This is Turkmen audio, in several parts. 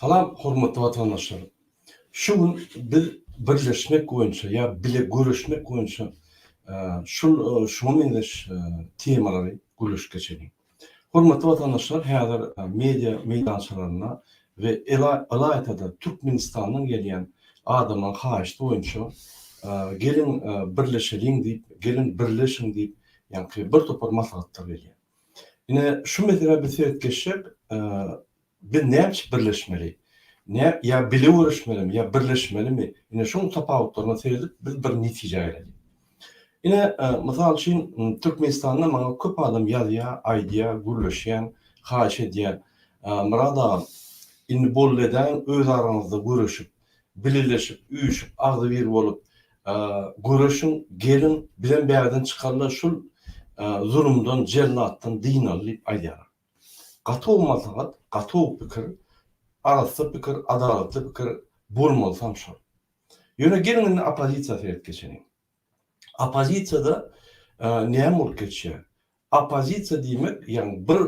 Salam hormatly watandaşlar. Şu gün biz birleşmek boýunça ýa bile göreşmek boýunça şul şuňa meňzeş temalary gürleşip geçeliň. Hormatly watandaşlar häzir media meýdançalarynda we ylaýta-da Türkmenistandan gelýän adamlaryň haýyşty boýunça geliň birleşeliň diýip, geliň birleşiň diýip ýaňky bir topar maslahatlar gelýär. Ine şu meselä biz seret geçsek, biz näme üçin birleşmeli? Nä ýa bile göreşmelimi, ýa birleşmelimi? Ine şoň tapawutlaryna seredip biz bir netijä geleli. Ine, mysal üçin, Türkmenistanda maňa köp adam ýazýar, aýdýar, gürleşýän, haýyş edýär. Myrat agam, indi boldy edäýiň öz araňyzda göreşip, bileleşip, üýşüp, agzybir bolup, göreşiň, geliň, bizem bärden çykaly-da şul zulumdan, jellatdan dynaly diýip aýdýarlar. Gaty gowy maslahat, gaty gowy pikir, arassa pikir, adalatly pikir bolmalysam şol. Ýöne geliň indi oppozisiýa seret geçeliň. Oppozisiýada näme bolup geçýär? Oppozisiýa diýmek, ýagny bir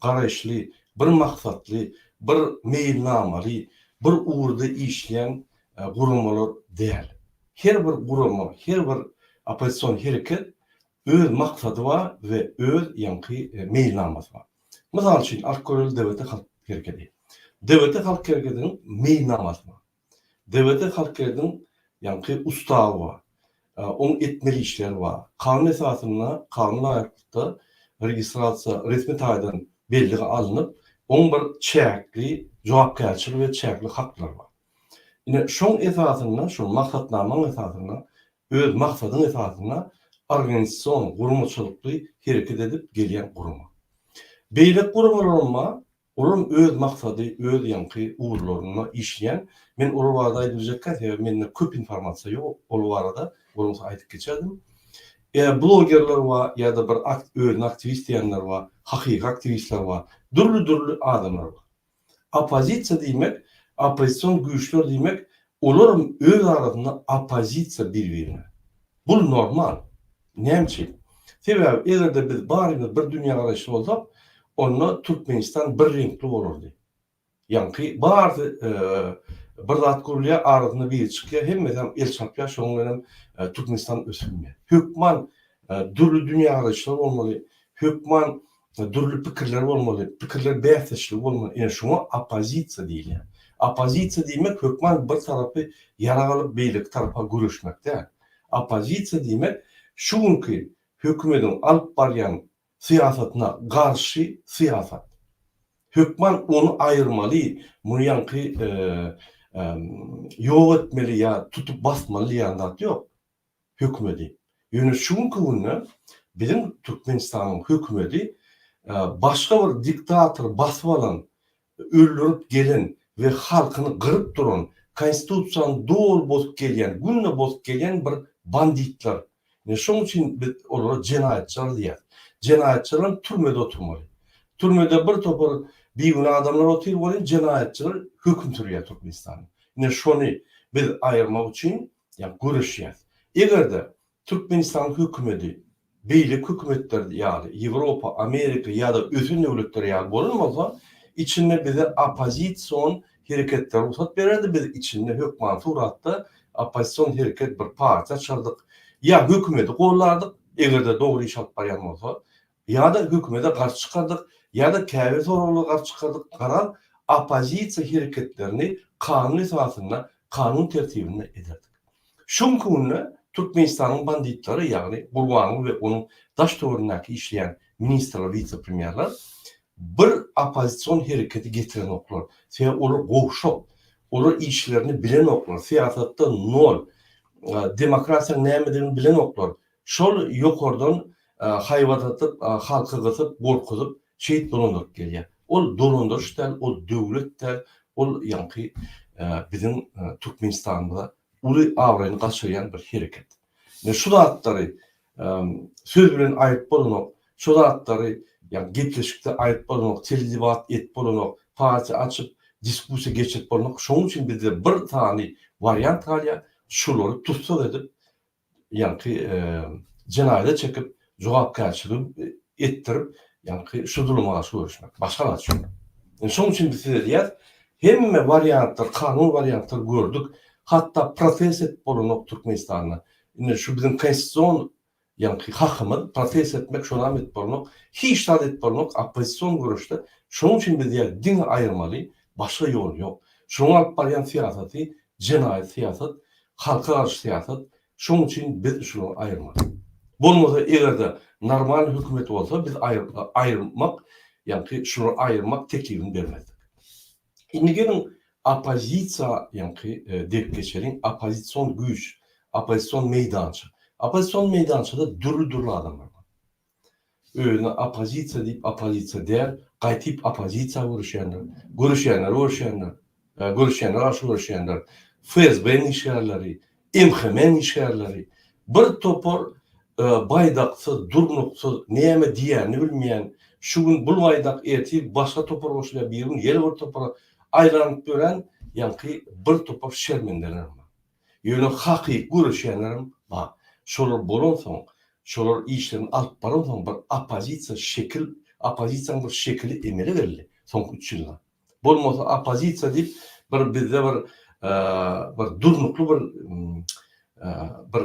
garaýyşly, bir maksatly, bir meýilnamaly, bir ugurda işleýän guramalar däl. Her bir gurama, her bir oppozision hereket öz maksady bar we öz ýaňky meýilnamasy bar. Mysal üçin, alyp göreli DWT halk hereketi. DWT halk hereketiniň meýilnamasy bar. DWT halk hereketiniň ýaňky ustawy bar. Oň etmeli işleri bar. Kanun esasynda, kanuna laýyklykda registrasiýa resmi taýdan bellige alnyp, oň bir çäkli jogapkärçiligi we çäkli haklary bar. Ine, şoň esasynda, şol maksatnamaň esasynda, öz maksadyň esasynda organizasion, guramaçylykly hereket edip gelýän gurama. Beýleki guramalaram bar, Olaram öz maksady, öz ýaňky ugurlarynda işleýän. Men olar barada aýdyp biljekkä, sebäbi mende köp informasiýa ýok ol barada, bolmasa aýdyp geçerdim. Blogerler bar ýa-da bir özüne aktiwist diýenler bar, hakyky aktiwistler bar, dürli-dürli adamlar bar. Oppozisiýa diýmek, oppozision güýçler diýmek, olaram öz arasynda oppozisiýa bir-birine. Bul normal. Näme üçin? Sebäbi eger-de biz barymyz bir dünýägaraýyşly bolsak, onda Türkmenistan bir reňkli bolardy. Ýaňky barysy bir zat gurulýar, arasynda biri çykýar, hemmesem el çarpýar, şonuň bilenem Türkmenistan ösülmeýär. Hökman dürli dünýägaraýyşlar bolmaly, hökman dürli pikirler bolmaly, pikirler bäsdeşligi bolmaly. Ine şuňa oppozisiýa diýilýär. Oppozisiýa diýmek hökman bir tarapy ýarag alyp beýleki tarapa göreşmek däl. Oppozisiýa diýmek şu günki hökümediň alyp barýan syýasatyna garşy syýasat. Hökman ony aýyrmaly, muny ýaňky ýok etmeli ýa tutup basmaly diýen zat ýok. hökümedi. Ýöne şu günki günde biziň Türkmenistanyň hökümedi başga bir diktator basyp alan, öldürip gelen we halkyny gyryp duran, konstitusiýany doly bozup gelýän, günde bozup gelýän bir banditler. Ine şoň üçin biz olara jenaýatçylar diýýäris. Jenaýatçylaram türmede oturmaly. Türmede bir topar bigünä adamlar otyr welin jenaýatçylar höküm sürýär Türkmenistanda. Ine şony biz aýyrmak üçin Ýa göreşýäs. Eger-de Türkmenistanyň hökümedi beýleki hökümetler ýaly, Ýewropa, Amerika ýa-da ösen döwletler ýaly bolan bolsa, içinde bize oppozision hereketlere rugsat bererdi, biz içinde hökmany suratda oppozision hereket bir partiýa açardyk, ýa hökümedi gollardyk, eger-de dogry iş alyp barýan bolsa, ýa-da hökümete garşy çykardyk, ýa-da käbir soraglara garşy çykardyk, garaz, oppozisiýa hereketlerini kanun esasynda, kanun tertibinde ederdik. Şu günki günde Türkmenistanyň banditleri, ýagny Gurbanguly we onuň daş-töweregindäki işleýän ministrler, wise-premýerler bir oppozision hereketi getirenoklar. Sebäbi olar gowşak, olar işlerini bilenoklar, syýasatda nol, demokratiýanyň nämedigini bilenoklar. Şol ýokardan haýbat atyp, halky gysyp, gorkuzyp, şeýdip dolandyryp gelýär. Ol dolandyryş däl, ol döwlet däl, ol ýaňky biziň Türkmenistanymyza uly abraýyny gaçyrýan bir hereket. Ine şu zatlary söz bilen aýyp bolanok, şu zatlary ýagny gepleşikde aýyp bolanok, teledebat edip bolanok, partiýa açyp diskussiýa geçirip bolanok. Şonuň üçin bizde bir sany wariant galýar, şulary tussag edip, ýaňky jenaýata çekip, jogapkärçilik etdirip, ýaňky şu zuluma garşy göreşmek. Başga zat ýok. Indi şonuň üçin biz size diýýäs, Hemme wariantlar, kanun wariantlar gördük. Hatda protest edip bolanok Türkmenistanda. Indi şu biziň konstitusion ýaňky hakymyz protest etmek şonam edip bolanok. Hiç zat edip bolanok oppozision göreşde. Şonuň üçin biz diýýäris diňe aýyrmaly, başga ýol ýok. Şonuň alyp barýan syýasaty jenaýat syýasat, halka garşy syýasat. Şonuň üçin biz şulary aýyrmaly. Bolmasa eger-de normal hökümet bolsa biz aýyrmak ýaňky şulary aýyrmak teklibini bermezdik. Indi geliň oppozisiýa ýaňky degip geçeliň oppozision güýç, oppozision meýdança. Oppozision meýdançada dürli-dürli adamlar bar. Özüne oppozisiýa diýip oppozisiýa däl, gaýtyp oppozisiýa göreşýänler, göreşýänler göreşýänler, göreşýänler garşy göreşýänler, FSB-niň işgärleri, MHM-niň işgärleri, bir topar baýdaksyz, durnuksyz, näme diýýänini bilmeýän, şu gün bul baýdak, ertir başga topar goşulýar, bir gün ýene bir topara aýlanyp ýören ýaňky bir topar şermendeler bar. Ýöne hakyky göreşýänlerem bar. Şolar bolansoň, şolar işlerini alyp baransoň bir oppozisiýa şekil, oppozisiýanyň bir şekili emele geldi soňky üç ýylda. Bolmasa oppozisiýa diýip bir bizde bir bir durnukly bir bir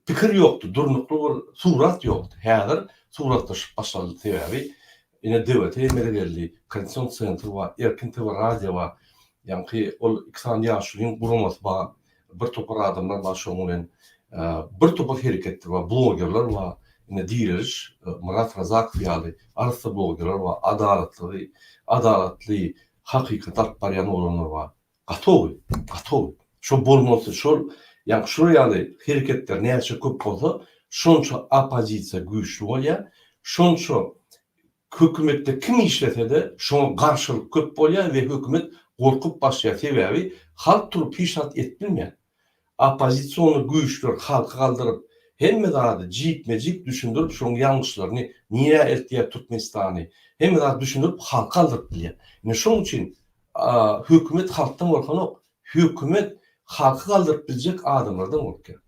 pikir ýokdy, durnukly bir surat ýokdy. Häzir suratlaşyp başlaldy sebäbi ine DWT emele geldi, Konstitusion sentr bar, Erkin TV radio bar. Ýaňky ol iki sany ýaşulyň guramasy bar, bir topar adamlar bar şonuň bilen bir topar hereketler bar, blogerler bar. Ine Direliş, Myrat Razakow ýaly arassa blogerler bar, adalatly, adalatly, hakykaty alyp barýan oglanlar bar. Gaty gowy, gaty gowy. Şo bolmasy, şol, ýaňky şular ýaly hereketler näçe köp bolsa, şonça oppozisiýa güýçli bolýar, şonça Hökümetde kim işlesede şoňa garşylyk köp bolýar we hökümet gorkup başlaýar sebäbi halk turup hiç zat edip bilmeýär. Oppozisiony güýçler halky galdyryp hemme zady jikme jik düşündirip şoň ýalňyşlaryny nirä eltýär Türkmenistany hemme zady düşündirip halky galdyryp bilýär. Ine şoň üçin hökümet halkdan gorkanok hökümet halky galdyryp biljek adamlardan gorkýar.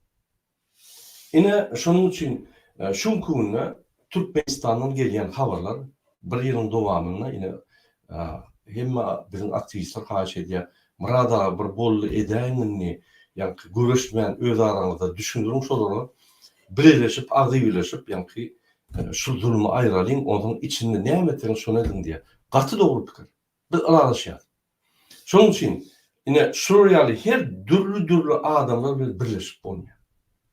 Ine, şonuň üçin şu günki günde Türkmenistandan gelýän habarlar bir ýylyň dowamynda ine hemme biziň aktiwistler haýyş edýär, Myrat aga bir boldy edäýiň indi, ýaňky göreşmän öz araňyzda düşündiriň şolara, bileleşip agzybirleşip ýaňky şu zulmy aýralyň, onsoň içinde näme etseňiz şony ediň diýýär. Gaty dogry pikir. Biz ylalaşýarys. Şonuň üçin ine şular ýaly her dürli-dürli adamlar bilen birleşip bolmaýar.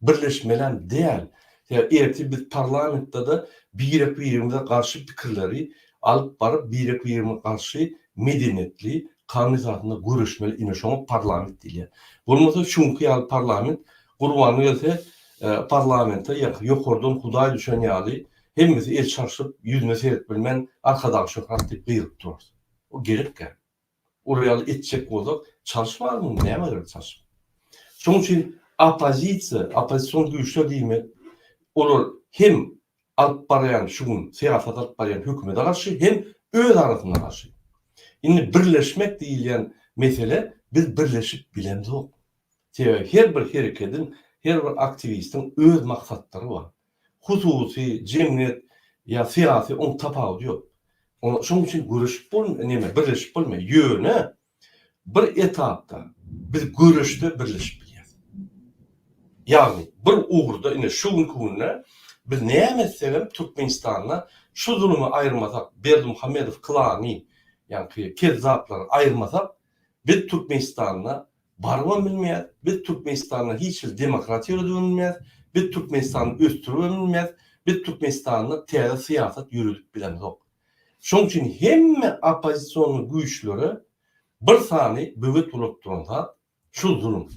Birleşmelem däl. Sebäbi ertir biz parlamentde-de birek-birimize garşy pikirleri alyp baryp, birek-birimize garşy medeniýetli, kanun esasynda göreşmeli. Ine şoňa parlament diýilýär. Bolmasa şuňky ýaly parlament Gurbanly gelse parlamente ýokardan Hudaý düşen ýaly hemmesi el çalşyp, ýüzüne seredip bilmän Arkadag şöhrat diýip gygyryp durarys. O gerekkä? Olar ýaly etjek bolsak, çalyşmaly muny, nämä gerek çalşyp? Şonuň üçin oppozisiýa, oppozision güýçler diýmek, olar hem alyp barýan şu gün syýasat alyp barýan hökümete garşy, hem öz arasynda garşy. Indi birleşmek diýilýän mesele biz birleşip bilemzok. Sebäbi her bir herekediň, her bir aktiwistiň öz maksatlary bar. Hususy, jemgyýet ýa syýasy oň tapawudy ýok. Oňa şoň üçin göreşip bolm neme birleşip bolmaýar. Ýöne bir etapda biz göreşde birleşip bilýäs. Ýagny bir ugurda ine şu günki günde biz näme etsegem Türkmenistanda şu zulumy aýyrmasak Berdimuhamedow klany ýaňky kezzaplary aýyrmasak biz Türkmenistanda Barybam bilmeýäs, biz Türkmenistanda hiç hili demokratiýa ýöredibem bilmeýäs, biz Türkmenistany ösdüribem bilmeýäs, biz Türkmenistanda täze syýasat ýöredip bilemzok. Şonuň üçin hemme oppozisionnyý güýçlere bir sany böwet bolup duran zat şul zulum.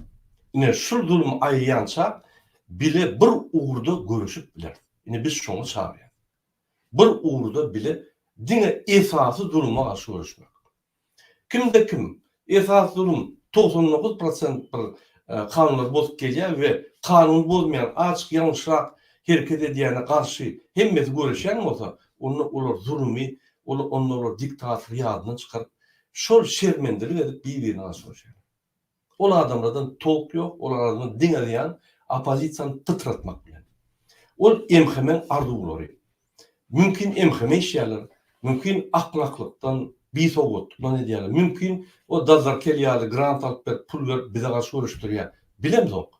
Ine şul zulumy aýyrýançak bile bir ugurda göreşip bileris. Ine biz şoňa çagyrýas. Bir ugurda bile diňe esasy zuluma garşy göreşmek. Kimde kim esasy zulum 99 prosent bir kanunlary bozup gelýär we kanuny bozmaýan azjyk ýalňyşrak hereket edýäne garşy hemmesi göreşýän bolsa onda olar zulumy onda olar diktatory ýadyndan çykaryp şol şermendelik edip bir birine garşy göreşýärler. Ol adamlardan tolk ýok, ol adamlardan diňe zyýan, oppozisiýany pytratmak bilen. Ol MHM-iň arzuwlary. Mümkin MHM işýärler, mümkin akmaklykdan. Bisowatlyk edýärler. Mümkin o Dazarkel ýaly grant alyp berip, pul berip bize garşy göreşdirýär. Bilemzok.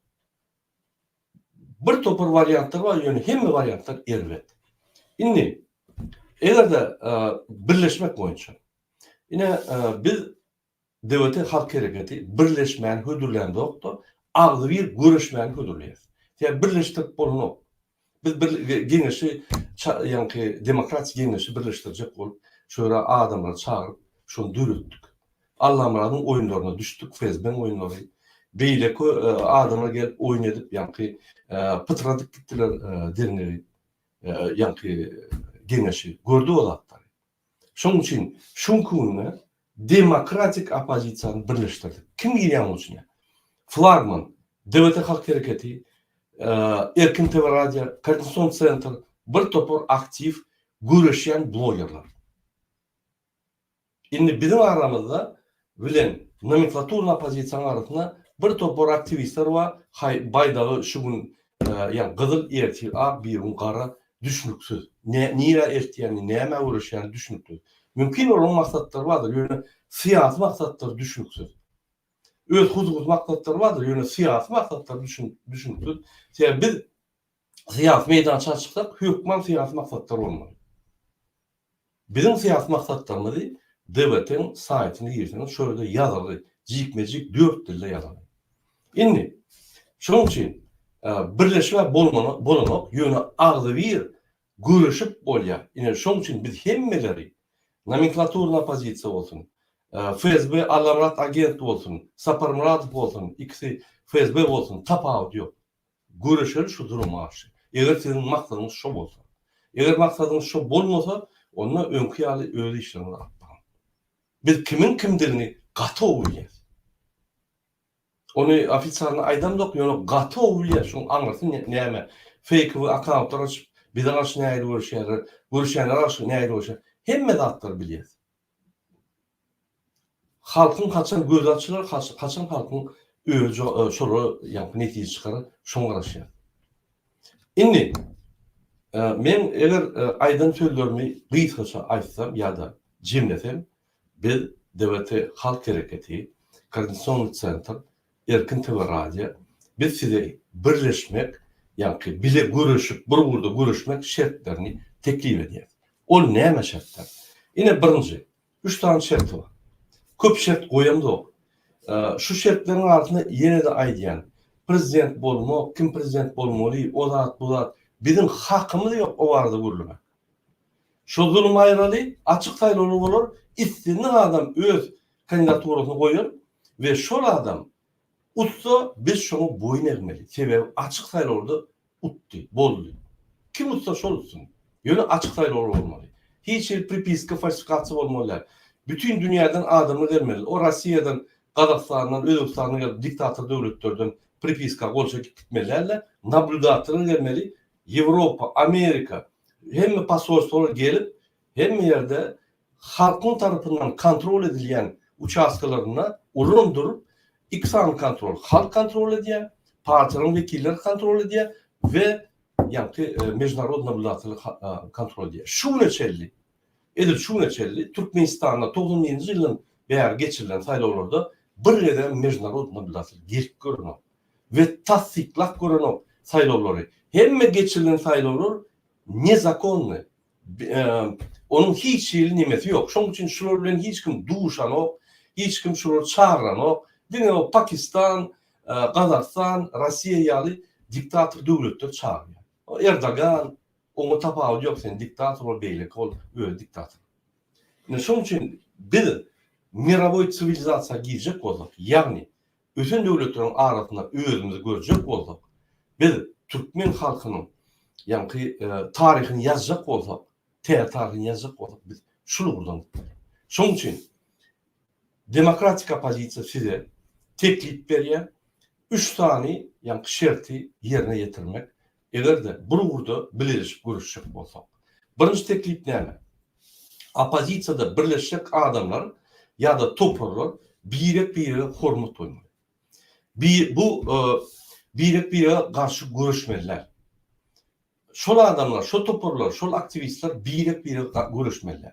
Bir topar wariantlar bar, ýöne hemme wariantlar erbet. Indi eger-de birleşmek boýunça ine biz DWT Halk Hereketi birleşmäni hödürlämzok-da, agzybir göreşmäni hödürleýäris. Sebäbi birleşdirip bolanok. Biz bir geňeşi, ýaňky demokratik geňeşi birleşdirjek bolup, şu ýere adamlary çagyryp, şony döretdik. Allamyradyň oýunlaryna düşdük, FSB-niň oýunlary. Beýleki adamlar gelip oýun edip, ýaňky pytradyp gitdiler derňewi, ýaňky geňeşi. Gördük o zatlary. Şonuň üçin şuňky günde demokratik oppozisiýany birleşdirdik. Kim girýär munuň içine? Flagman, DWT Halk Hereketi, Erkin TV Radio, Koordinasion sentr, bir topar aktiw göreşýän blogerler. Indi biziň aramyzda bilen nomenklaturny oppozisiýanyň arasynda bir topar aktiwistler bar, haý baýdagy şu gün ýa gyzyl ertir ak birigün gara düşnüksiz. Nirä eltýäni, nämä göreşýäni düşnüksiz. Mümkin olaryň maksatlary bardyr, ýöne syýasy maksatlary düşnüksiz. Öz hususy maksatlary bardyr, ýöne syýasy maksatlary düşnüksiz. Sebäbi biz syýasy meýdança çyksak, hökman syýasy maksatlar bolmaly. Biziň syýasy maksatlarymyzy DWT-iň saýtyna girseňiz şo ýerde ýazylgy, jikme-jik dört dilde ýazylgy. Indi, şonuň üçin birleşme bolanok, ýöne agzybir göreşip bolýar. Ine, şonuň üçin biz hemmeleri, nomenklaturny oppozisiýa bolsun, FSB Allamyrat agent bolsun, Saparmyradow bolsun, ikisi FSB bolsun, tapawudy ýok. Göreşeli şu zuluma garşy. Eger siziň maksadyňyz şo bolsa. Eger maksadyňyz şo bolmasa, onda öňki ýaly öz işleriňizi alyp baryň. Biz kimiň kimdigini gaty gowy bilýäs. Ony ofitsialny aýdamzok, ýöne gaty gowy bilýäs şoň aňyrsy näme. Feýkowy akkauntlar açyp, bize garşy nähili göreşýärler, göreşýänlere garşy nähili göreşýär. Hemme zatlary bilýäs. Halkyň haçan gözi açylar, haçan halkyň özi şolara ýaňky netije çykarar, şoňa garaşýas. Indi men eger aýdan sözlerimi gysgaça aýtsam ýa-da jemlesem, biz DWT Halk Hereketi, Koordinasionnyý sentr, Erkin TV Radio, biz size birleşmek, ýaňky bile göreşip, bir ugurda göreşmek şertlerini teklip edýäs. Ol näme şertler? Ine birinji, üç sany şerti bar. Köp şert goýamzok. Şu şertleriň arasynda ýene-de aýdýan, prezident bolmak, kim prezident bolmaly, o zat, bu zat, biziň hakymyz ýok o barada gürlemek. Şo zulum aýraly, açyk saýlawlar bolar, islendik adam öz kandidaturasyny goýar we şol adam utsa biz şoňa boýun egmeli. Sebäbi açyk saýlawlarda Utdy. Boldy. Kim utsa şol utsun. Ýöne açyk saýlawlar bolmaly. Hiç hili pripiska, falsifikasiýa bolmaly däl. Bütin dünýäden adamlar gelmeli. O Rossiýadan, Gazagystandan, Özbegistandan gelip diktator döwletlerden pripiska gol çekip gitmeli däl-de, nablýudatorlar gelmeli. Ýewropa, Amerika, hemme posolstwolar gelip, hemme ýerde halkyň tarapyndan kontrol edilýän uçastkalarynda olaram durup, iki sany kontrol, halk kontrol edýär, partiýalaryň wekilleri kontrol edýär we ýaňky mežnarod nablýudateller kontrol edýär. Şu güne çenli, edil şu güne çenli Türkmenistanda 91-nji ýyldan bäri geçirilen saýlawlarda bir gezegem mežnarod nablýudatel gelip görenok we tassyklap görenok saýlawlary. Hemme geçirilen saýlawlar nezakonnyý, Onuň hiç hili nemesi ýok. Şonuň üçin şular bilen hiç kim duşanok, hiç kim şulary çagyranok. Diňe o Pakistan, Gazagystan, Rossiýa ýaly diktator döwletler çagyrýar. Erdogan, oňa tapawudy ýok, sen diktator bol, beýleki bol, özi diktator. Ine şonuň üçin biz mirowoý siwilizasiýa girjek bolsak, ýagny ösen döwletleriň arasynda özümizi görjek bolsak, biz türkmen halkynyň ýaňky taryhyny ýazjak bolsak, täze taryhyny ýazjak bolsak biz şul ugurdan gitmeli. Şonuň üçin demokratik oppozisiýa size teklip berýär, üç sany ýaňky şerti ýerine ýetirmek, eger-de bir ugurda bileleşip göreşjek bolsak. Birinji teklip näme? Oppozisiýada birleşjek adamlar ýa-da toparlar birek-birege hormat goýmaly. Bir bu birek-birege garşy göreşmeliler. Şol adamlar, şol toparlar, şol aktiwistler birek-birege göreşmeliler.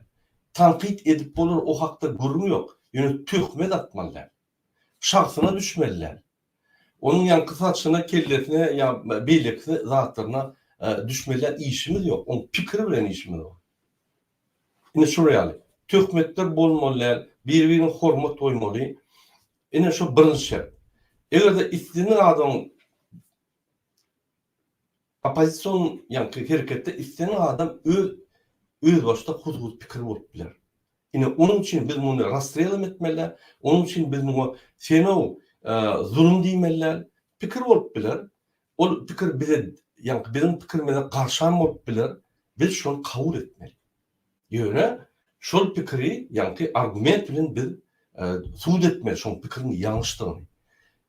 Tankyt edip bolar o hakda gürrüň ýok. Ýöne töhmet atmaly däl. Şahsyna düşmeli däl. Onuň ýaňky saçyna, kellesine ýa beýleki zatlaryna düşmeli däl işimiz ýok. Oň pikiri bilen işimiz bar. Ine şular ýaly. Töhmetler bolmaly däl, biri-birine hormat goýmaly. Ine şu birinji şert. Eger-de islendik adamyň oppozision ýaňky hereketde islendik adam öz özbaşdak hususy pikiri bolup biler. Ine onuň üçin biz muny rasstrel hem etmeli däl, onuň üçin biz muňa sen-ow zulum diýmeli däl. Pikir bolup biler. Ol pikir bize ýaňky biziň pikirimize garşam bolup biler. Biz şony kabul etmeli. Ýöne şol pikiri ýaňky argument bilen biz subut etmeli şoň pikiriň ýalňyşdygyny.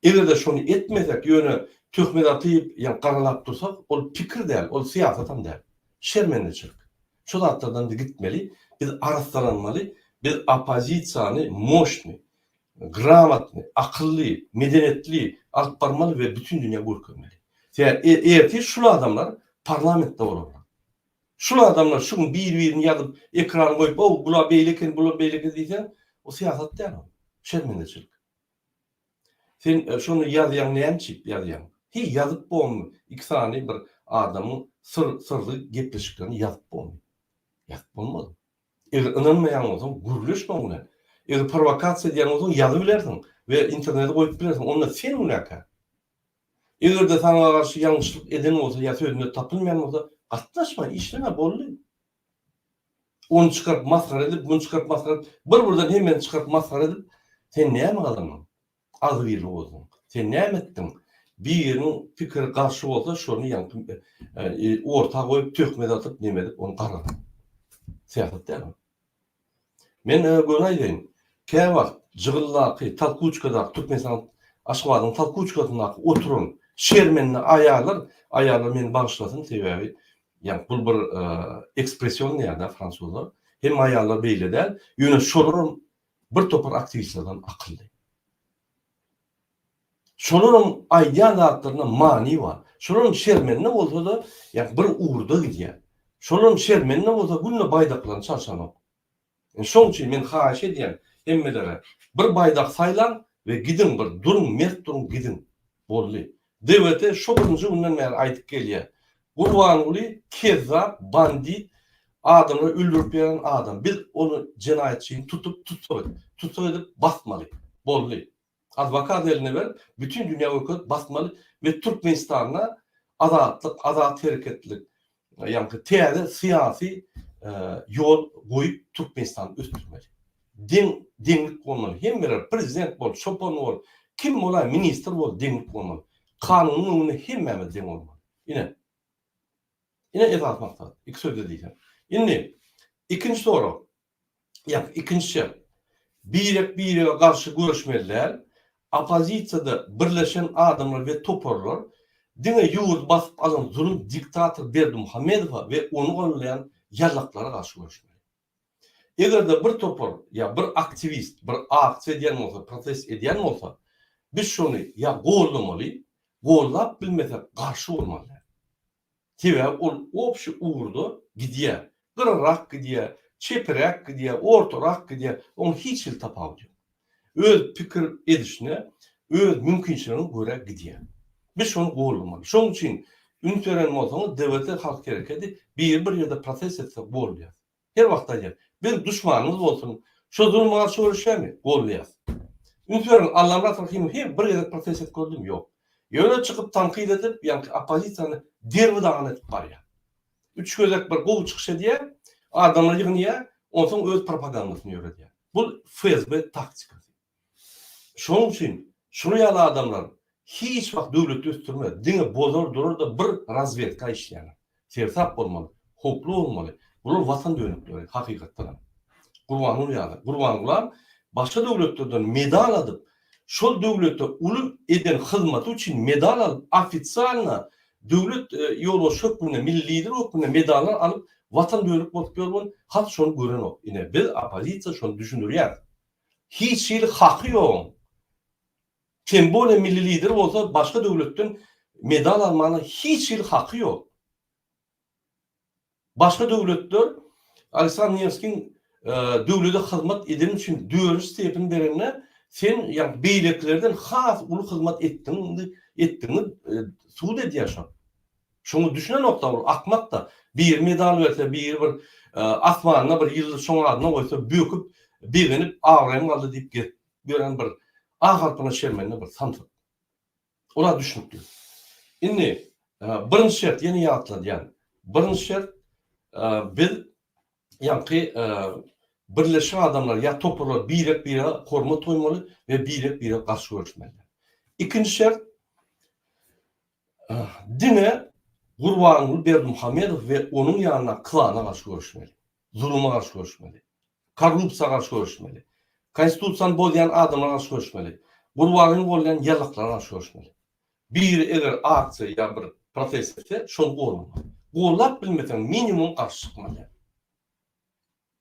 Eger-de şony etmesek, ýöne töhmet atyp, ýa garalap dursak, ol pikir däl, ol syýasatam däl. Şermendeçilik. Şu zatlardan biz gitmeli, biz arassalanmaly, biz oppozisiýany moşnyý, gramotnyý, akylly, medenetli alyp barmaly we bütin dünýä görkezmeli. Sebäbi ertir şul adamlar parlamentde bolarlar. Şul adamlar şu gün bir-birini ýazyp, ekrana goýup, ow, bula beýle eken, bula beýle eken diýseň, o syýasat däl ol. Şermendeçilik. Sen şony ýazýaň näme üçin ýazýaň? Heý ýazyp bolmy iki sany bir adamyň syr syrly gepleşiklerini ýazyp bolmy? Ýazyp bolmaz. Eger ynanmaýan bolsaň gürleşme oň bilen. Eger prowokasiýa edýän bolsaň ýazybilersiň we internete goýup bilersiň onda sen günäkär. Eger-de saňa garşy ýalňyşlyk eden bolsa ýa sözünde tapylmaýan bolsa gatnaşma işleme boldy. Ony çykaryp masgara edip, muny çykaryp masgara edip, bir-birden hemmeni çykaryp masgara edip, sen näme gazandyň? Agzybirlik bolsun. Sen näme etdiň? Biriniň pikiri garşy bolsa, şony ýaňky orta goýup, töhmet atyp, neme edip, ony garalaň. Syýasat däl ol. Men göni aýdaýyn, käwagt Jygyldaky, Talkuçkadaky, Türkmenistanyň Aşgabadyň Talkuçkasyndaky oturan şermende aýallar, aýallar meni bagyşlasyn, sebäbi Ýa bul bir ekspression diýýär-dä fransuzlar. Hemme aýallar beýle däl, ýöne şolaram bir topar aktiwistlerden akylly. Şolaram aýdýan zatlarynda many bar. Şolaram şermende bolsa-da, ýa bir ugurda gidýär. Şolaram şermende bolsa günde baýdaklaryny çalşanok. Şoň üçin men haýyş edýän hemmelere bir baýdak saýlaň we gidiň bir duruň mert duruň gidiň. Boldy. DWT şo birinji günden bäri aýdyp gelýär. Gurbanguly kezzap bandit adamlary öldürip ýören adam. Biz ony jenaýatçyny tutup tussag edip tussag edip basmaly. Boldy. Adwokat eline berip bütin dünýä görkezip basmaly we Türkmenistanda azatlyk azat hereketlilik ýaňky täze syýasy ýol goýup Türkmenistany ösdürmeli. Deň deňlik bolmaly. Hemmeler prezident bol, çopan bol, kim bolaý ministr bol deňlik bolmaly. Kanunyň öňünde hemmämiz deň bolmaly. Ine. Ine esasy maksat. Iki sözde diýsem. Indi ikinji sorag. Ýa ikinji şert. Birek-birege garşy göreşmeli däl. Oppozisiýada birleşen adamlar we toparlar diňe ýurdy basyp alan zulum diktator Berdimuhamedowa we ony gollaýan ýallaklara garşy göreşmeli. Eger-de bir topar ýa bir aktiwist bir aksiýa edýän bolsa, protest edýän bolsa, biz şony ýa goldamaly, goldap bilmesek garşy bolmaly däl. Sebäbi ol obşi ugurda gidýär. Gyrarak gidýär, çepiräk gidýär, ortarak gidýär, oň hiç hili tapawudy ýok. Öz pikir edişine, öz mümkinçiligine görä gidýär. Biz şony goldamaly. Şoň üçin üns beren bolsaňyz DWT halk hereketi biri bir ýerde protest etse goldaýar. Her wagt aýdýan. Biz duşmanymyz bolsun, şo zuluma garşy göreşýärmi? Goldaýas. Üns beriň, Allamyrat Rahymow hem bir gezek protest edip gördümi? Ýok. Ýöne çykyp tankyt edip, ýaňky oppozisiýany derbi-dagyn edip barýar. Üç gezek bir gowy çykyş edýär, adamlar ýygnaýar, onsoň öz propagandasyny ýöredýär. Bu FSB taktikasy. Şonuň üçin şular ýaly adamlar hiç wagt döwleti ösdürmez, diňe bozar durar-da bir razwedka işleýärler. Seresap bolmaly, howply bolmaly. Bular watan dönükleri hakykatdanam. Gurbanguly ýaly. Gurbangulam başga döwletlerden medal alyp, şol döwlete uly eden hyzmaty üçin medal alyp, ofitsialno döwlet ýolbaşçy hökmünde, milli lider hökmünde medallar alyp, watan dönük bolup ýör, halk şony görenok. Ine biz oppozisiýa şony düşündirýäris. Hiç hili haky ýogyň. Tem bolýa milli lider bolsa başga döwletden medal almana hiç hili haky ýok. Başga döwletler Aleksandr Newskiň. döwlete hyzmat edeniň üçin dördünji stepeni berende sen ýa beýlekilerden has uly hyzmat etdiň etdigiňi subut edýär şo. Şoňa düşünenokda ol akmakda. Biri medal berse, biri bir asmanda bir ýyldyz şoň adyna goýsa böküp, begenip abraýym galdy diýip gezip ýören bir A harpyna şermende bir samsyk. Olar düşnükli. Indi birinji şert ýene ýatladýan. Birinji şert biz ýaňky birleşen adamlar ýa toparlar birek-birege hormat goýmaly we birek-birege garşy göreşmeli. Ikinji şert diňe Gurbanguly Berdimuhamedow we onuň ýanyndaky klana garşy göreşmeli. Zuluma garşy göreşmeli. Korrupsiýa garşy göreşmeli. Konstitusiýany bozýan adamlara garşy göreşmeli. Gurbangulyny goldaýan ýallaklara garşy göreşmeli. Biri eger aksiýa ýa bir protest etse, şony goldamaly. Goldap bilmeseň minimum garşy çykmaly.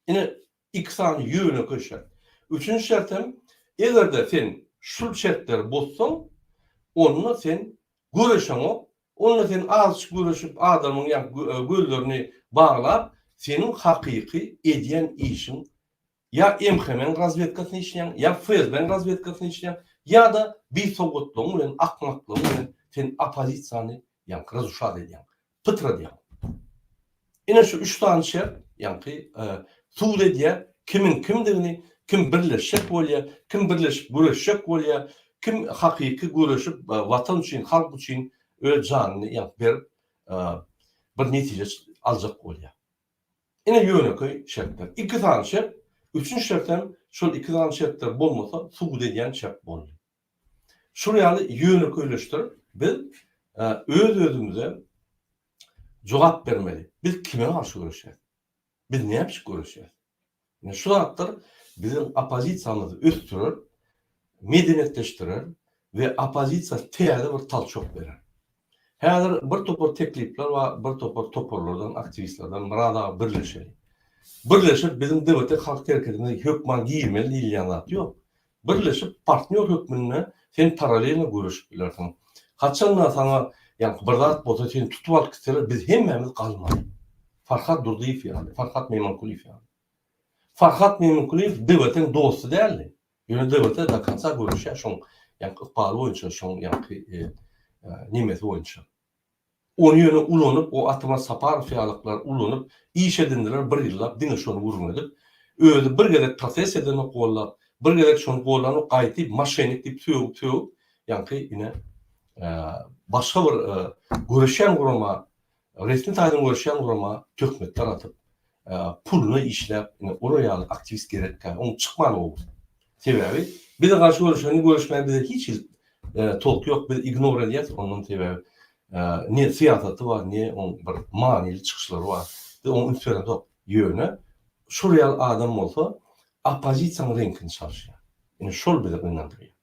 Ine iki sany ýönekeý şert. Üçünji şert hem eger-de sen şul şertleri bozsaň, onda sen göreşeňok, onda sen azajyk göreşip adamyň ýa gözlerini baglap, seniň hakyky edýän işiň Ýa MHM-iň razwedkasyna işleýäň, ýa FSB-niň razwedkasyna işleýäň, ýa-da bisowatlygyň bilen, akmaklygyň bilen sen oppozisiýany ýaňky razuşat edýäň, pytradýaň. Ine şu üç sany şert ýaňky subut edýär kimiň kimdigini, kim birleşjek bolýar, kim birleşip göreşjek bolýar, kim hakyky göreşip watan üçin, halk üçin öz janyny ýaňky berip bir netije aljak bolýar. Ine ýönekeý şertler. Iki sany şert, üçünji şert hem şol iki sany şertler bolmasa subut edýän şert boldy. Şul ýaly ýönekeýleşdirip biz öz-özümize jogap bermeli. Biz kime garşy göreşýäs? Biz näme üçin göreşýäs? Ine şu zatlar biziň oppozisiýamyzy ösdürer, medeniýetleşdirer we oppozisiýa täze bir talçok berer. Häzir bir topar teklipler bar, bir topar toparlardan, aktiwistlerden Myrat aga birleşeli. Birleşip biziň DWT halk hereketine hökman girmeli diýilýän zat ýok. Birleşip partnýor hökmünde sen paralelno göreşip bilersiň. Haçanda saňa ýaňky bir zat bolsa seni tutup alyp gitseler biz hemmämiz galmaly. Farhat Durdyýew ýaly, Farhat Meýmankulyýew ýaly. Farhat Meýmankulyýew DWT-niň dosty däldi. Ýöne DWT do konca göreşýär şoň ýaňky ykbaly boýunça, şoň ýaňky nemesi boýunça. Ony ýöne ulanyp, o Ataman Saparow ýalyklar ulanyp, iş edindiler bir ýyllap diňe şony gürrüň edip. Özi bir gezek protest edenok gollap, bir gezek şony gollanok gaýty moşennik diýip sögüp-sögüp, ýaňky ine başga bir göreşýän gurama Resmi taýdan göreşýän gurama töhmetler atyp, puluna işläp, ine olar ýaly aktiwist gerekkä, oň çykmany gowy. Sebäbi bize garşy göreşeni göreşmäge bize hiç hili tolk ýok, biz ignor edýäs ondan sebäbi ne syýasaty bar, ne oň bir manyly çykyşlary bar. Biz oňa üns beremzok. Ýöne şol ýaly adam bolsa oppozisiýanyň reňkini çalyşýar. Ine şol bizi gynandyrýar.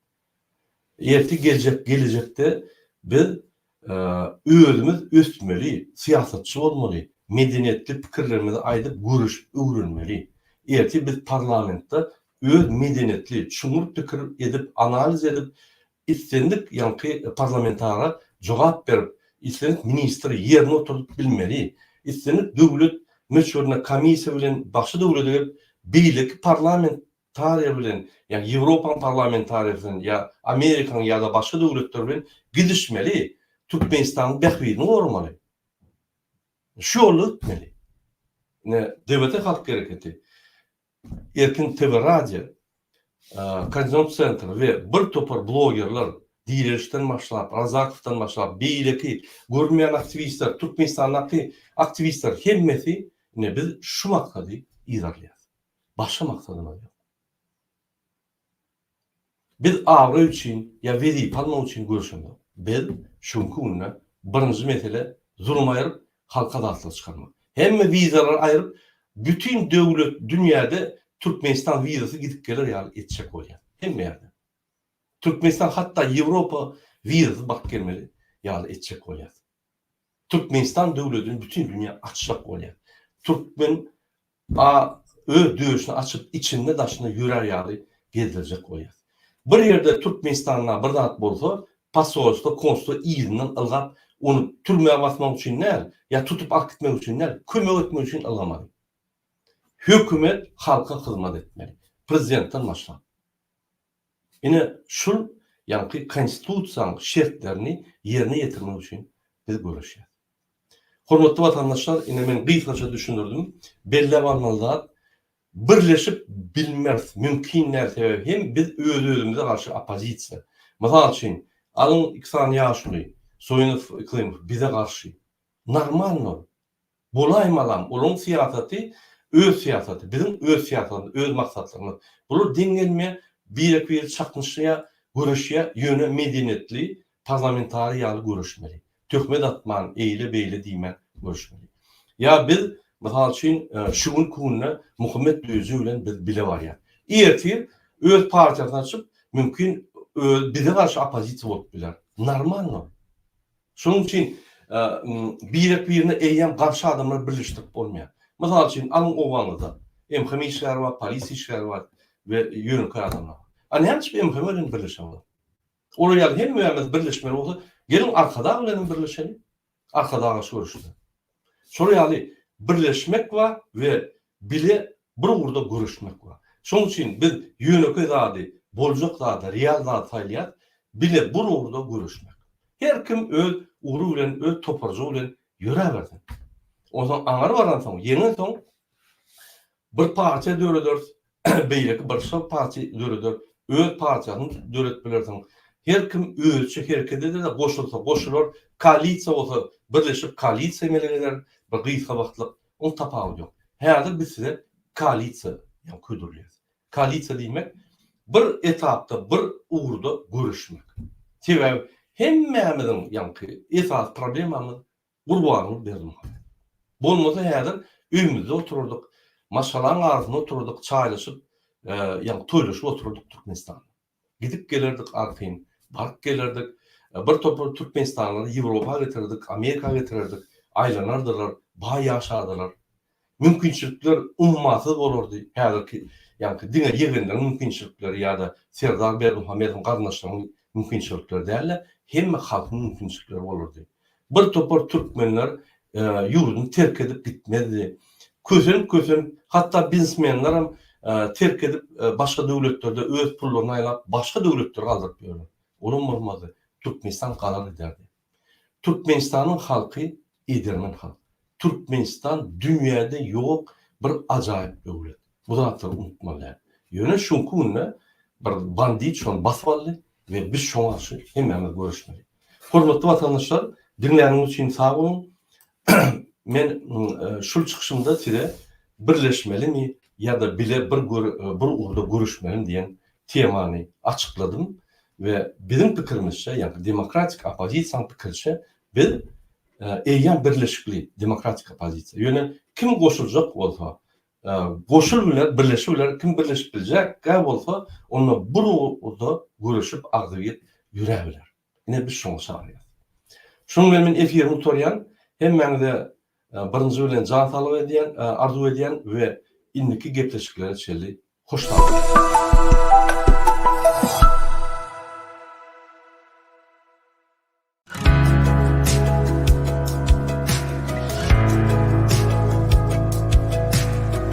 Ertir geljek gelejekde biz özümiz ösmeli, syýasatçy bolmaly, medeniýetli pikirlerimizi aýdyp göreşip öwrenmeli. Ertir biz parlamentde öz medeniýetli, çuňňur pikir edip, analiz edip, islendik ýaňky parlamentara jogap berip, islendik ministri ýerine oturdyp bilmeli. Islendik döwlet möçberinde komissiýa bilen başga döwlete gelip beýleki parlament tariýa bilen, ýa Ýewropanyň parlamentariýasy bilen, ýa Amerikanyň ýa-da başga döwletler bilen gidişmeli, Türkmenistanyň bähbidini goramaly. Şu ýolda gitmeli. Ine, DWT Halk Hereketi, Erkin TV Radio, Koordinat Sentr we bir topar blogerler, Direlişden başlap, Razakowdan başlap, beýleki görünmeýän aktiwistler, Türkmenistandaky aktiwistler hemmesi ine biz şu maksady yzarlaýarys. Başga maksadymyz ýok. Biz abraý üçin ýa wezipe almak üçin göreşemzok. Biz şu günki günde birinji mesele zulum aýryp, halka azatlyk çykarmak. Hemme wizalary aýryp, bütin döwlet dünýäde Türkmenistan wizasy gidip geler ýaly etjek bolýar. Hemme ýerde. Türkmenistan hatda Ýewropa wizasyz baryp gelmeli ýaly etjek bolýar. Türkmenistan döwletini bütin dünýä açjak bolýar. Türkmen A öz döşüni açyp içinde daşynda ýörär ýaly gezdirjek bolýar. Bir ýerde Türkmenistanda bir zat bolsa posolstwo konsulstwo yzyndan ylgap ony türmä basmak üçin däl ýa tutup alyp gitmek üçin däl kömek etmek üçin ylgamaly. Hökümet halka hyzmat etmeli. Prezidentden başlap. Ine şul ýaňky konstitusiýaň şertlerini ýerine ýetirmek üçin biz göreşýäs. Hormatly watandaşlar ine men gysgaça düşündirdim. Belläp almaly zat birleşip bilmeris mümkin däl sebäbi hem biz öz özümize garşy oppozisiýa. Mysal üçin alyň iki sany ýaşuly Soýunow Yklimow bize garşy. Normalno ol. Bolaýmalam, olaň syýasaty öz syýasaty, biziň öz syýasatymyz, öz maksatlarymyz. Bular deň gelmeýär, birek-biri çaknyşýar, göreşýär, ýöne medeniýetli, parlamentariý ýaly göreşmeli. Töhmet atman, eýle-beýle diýmän göreşmeli. Ýa biz, mysal üçin, şu günki günde Muhammet Düýeji bilen biz bile barýas. Ertir öz partiýasyny açyp, mümkin, öz bize garşy oppozisiýa bolup biler. Normalno. Şonuň üçin birek-birine eýýäm garşy adamlary birleşdirip bolmaýar. Mysal üçin, alyň obaňyzda MHM işgäri bar, polisiýa işgäri bar we ýönekeý adamlar bar. A näme üçin MHM bilen birleşeňok? Olar ýaly hemmämiz birleşmeli bolsa, geliň Arkadag bilen hem birleşeliň. Arkadaga garşy göreşde. Şol ýaly birleşmek bar we bile bir ugurda göreşmek bar. Şonuň üçin biz ýönekeý zady, boljak zady, real zady saýlaýas, bile bir ugurda göreşmek. Her kim öz ugry bilen, öz toparjygy bilen ýöräbersin. Onsoň aňary baransoň, ýeňensoň Bir partiýa dörederis, beýleki bir şol partiýa döreder, öz partiýasyny döredip bilersiň. Her kim özüçe hereket eder-de, goşulsa goşular, koalisiýa bolsa birleşip koalisiýa emele geler bir gysga wagtlyk, oň tapawudy ýok. Häzir biz size koalisiýa ýaňky hödürleýäris. Koalisiýa diýmek bir etapda bir ugurda göreşmek. Sebäbi hemmämiziň ýaňky esasy problemamyz Gurbanguly Berdimuhamedow. Bolmasa häzir öýümizde oturardyk, maşgalaň arasynda oturardyk, çaýlaşyp, ýagny toýlaşyp oturardyk Türkmenistanda. Gidip gelerdik arkaýyn, baryp gelerdik. Bir topar türkmenistanlylary Ýewropa getirerdik, Amerika getirerdik, aýlanardylar, baý ýaşardylar. Mümkinçilikler ummasyz bolardy, häzirki, ýaňky diňe ýegenleriň mümkinçilikleri ýa-da Serdar Berdimuhamedowyň garyndaşlarynyň mümkinçilikleri däl-de, hemme halkyň mümkinçilikleri bolardy. Bir topar türkmenler ýurduny terk edip gitmezdi. Kösenip-kösenip, hatda biznesmenlerem terk edip, başga döwletlerde öz pullaryny aýlap, başga döwletlere galdyryp ýörler. Olam bolmazdy. Türkmenistan galar giderdi. Türkmenistanyň halky edermen halk. Türkmenistan dünýäde ýok bir ajaýyp döwlet. Bu zatlary unutmaly däl. Ýöne şuňky günde bir bandit şony basyp aldy we biz şoňa garşy hemmämiz göreşmeli. Hormatly watandaşlar, diňläniňiz üçin sag boluň. Men şul çykyşymda size birleşmelimi ýa-da bile bir bir ugurda göreşmelimi diýen temany açykladym we biziň pikirimizçe, ýagny demokratik oppozisiýanyň pikiriçe biz eýýäm birleşikli demokratik oppozisiýa. Ýöne kim goşuljak bolsa, goşul biler, birleşip biler, kim birleşip biljek bolsa, onda bir ugurda göreşip agzybir ýöräbiler. Ine biz şoňa çagyrýas. Şunuň bilen men efirimi gutarýan. Hemmäňize birinji bilen jan saglyk edýän, arzuw edýän we indiki gepleşiklere çenli hoş sag boluň.